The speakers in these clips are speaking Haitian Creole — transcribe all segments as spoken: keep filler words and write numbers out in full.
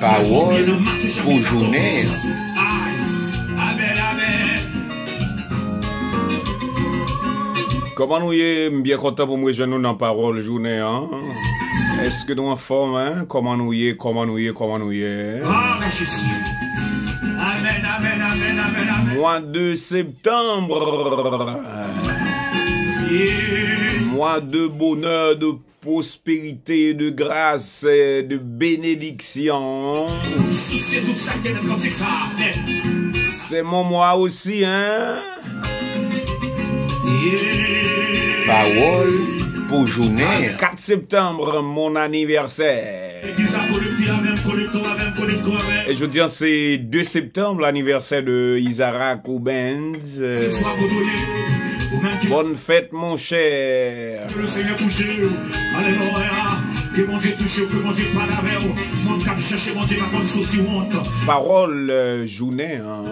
Pawòl pou jounen an. Kòman nou ye? M byen kontan pou m rejwenn nou nan Pawòl Jounen an. Èske nou anfòm, en? Kòman nou ye? Kòman nou ye? Kòman nou ye? Mwa de septanm. Mwa de bonè, de pwosperite, de gras, de benediksyon. Souse tout sa k gen nan kantik sa a. C'est mon mois aussi, hein? Pawòl pou jounen an. Kat septanm, mon anivèsè. Legliz la konekte avè m, konekte avè m, konekte avè m. E jodi a se de septanm, lanivèsè de Izarak Ubens. Kèlkeswa kote w ye, ou menm ki Bonne fête, mon cher. Ke le Senyè touche w. Alelouya. Ke Bondye touche w, ke Bondye pale avè w. Moun k ap chèche Bondye pa konn soti wont. Pawòl, euh, jounen an.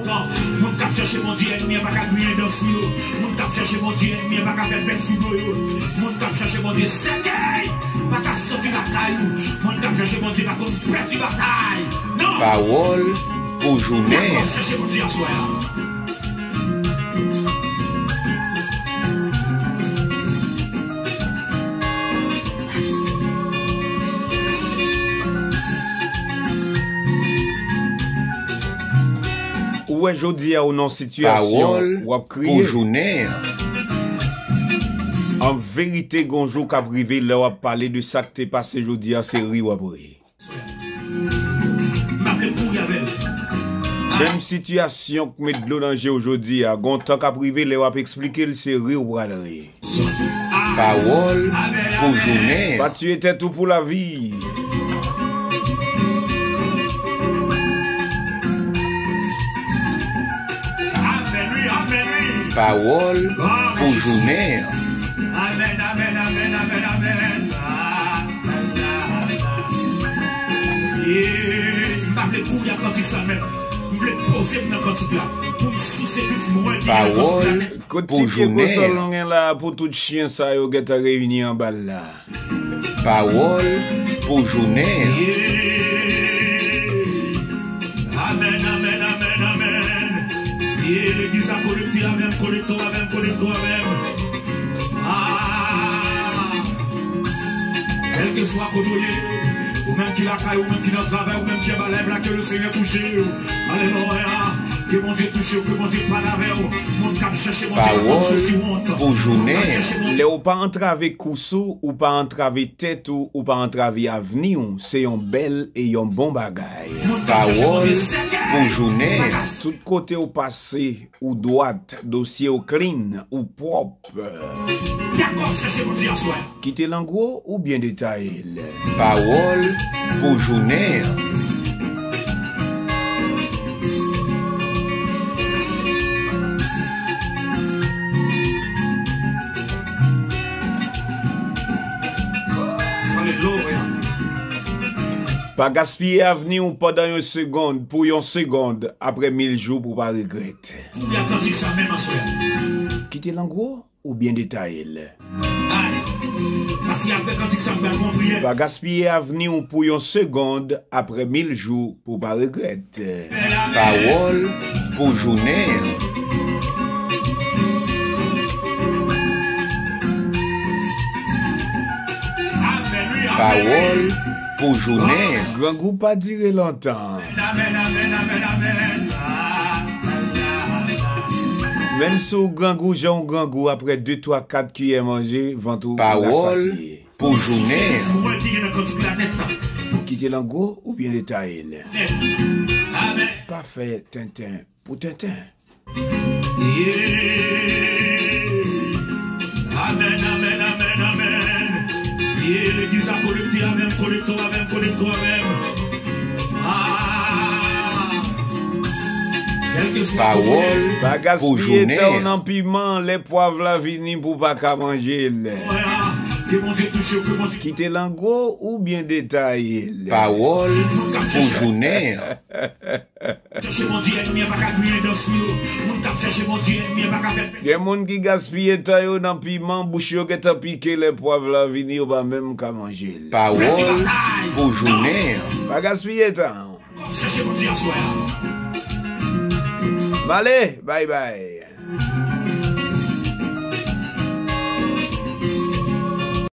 Moun k ap chèche Bondye, ènmi an pa ka griyen dan sou yo. Moun k ap chèche Bondye, ènmi an pa ka fè fèt sou do yo. Moun k ap chèche Bondye, sèkèy pa ka soti lakay ou. Moun k ap chèche Bondye pa konn pèdi batay. Non. Pawòl pou jounen an. Dakò, chèche Bondye aswè a. Ou wè jodi a ou nan sitiyasyon, w ap kriye. Pawòl pou jounen an. An verite, gon jou k ap rive lè w ap pale de sa k te pase jodi a, se ri w ap ri. M pa vle kouri avè l. Menm sitiyasyon k met dlo nan je w jodi a, gon tan k ap rive lè w ap eksplike l, se ri w pral ri. Pawòl pou jounen an. Pas tuer tèt ou pou lavi. Pawòl pou jounen an. Amèn, amèn, amèn, amèn, amèn. M pa vle kouri ak kantik sa menm. M vle poze m nan kantik la. Pou m souse tout mwen ki gen nan kantik la nèt. Kot ti pye kosòl nou gen la pou tout chen sa yo gentan reyini anba l la? Pawòl pou jounen an. Amèn, amèn, amèn, amèn. Legliz la konekte avè m, konekte avè m, konekte avè m. Ah! Kèlkeswa kote w ye, ou menm ki lakay, ou menm ki nan travay, ou menm ki anba live la, ke le Senyè touche w. Alelouya. Ke Bondye touche w, ke Bondye pale avè w. Moun k ap chèche Bondye pa konn soti wont. Pawòl pou jounen an. Lè w pa antrave kous ou, ou pa antrave tèt ou, ou pa antrave avni w, se yon bèl e yon bon bagay. Pawòl pou jounen an. Tout kote w pase, ou dwat, dosye w clean, ou pwòp. Dakò, chèche Bondye aswè. Kite l an gwo oubyen detaye l. Pawòl pou jounen an. Alelouya. Pa gaspiye avni w pandan yon segonn, pou yon segonn, apre mil jou pou w pa regrèt. Kouri ak kantik sa menm aswè a. Kite l an gwo oubyen detaye l. Ay. Paske apre kantik sa, m pral fè yon priyè. Pa gaspiye avni w pou yon segonn, apre mil jou pou w pa regrèt. Pawòl pou jounen an. Amèn, wi, amèn, wi. Pawòl pou jounen an. Grangou pa dire lontan. Amèn, amèn, amèn, amèn. Menm si w grangou, jan w grangou, apre de, twa, kat kiyè manje, vant ou rasasye. Pawòl pou jounen an. Kite l an gwo oubyen detaye l. Amèn. Pa fè tenten pou tenten. Yeah. Amèn, amèn, amèn, amèn. Yeah, legliz la konekte avè m, konekte avè m, konekte avè m. Ah. Kèlkeswa kote w ye. Pawòl pou jounen an. Pa gaspiye tan w nan piman, lè pwav la vini pou w pa ka manje l. Ke Bondye touche w, ke Bondye. Kite l an gwo oubyen detaye l. Pawòl pou jounen an. Chèche Bondye, ènmi an pa ka griyen dan sou yo. Moun k ap chèche Bondye, ènmi an pa ka fè fè. Gen moun ki gaspiye tan yo nan piman, bouch yo gentan pike, lè pwav la vini, yo pa menm ka manje l. Pèdi batay. Pawòl pou jounen an. Pa gaspiye tan. Chèche Bondye aswè a. M ale, bay bay.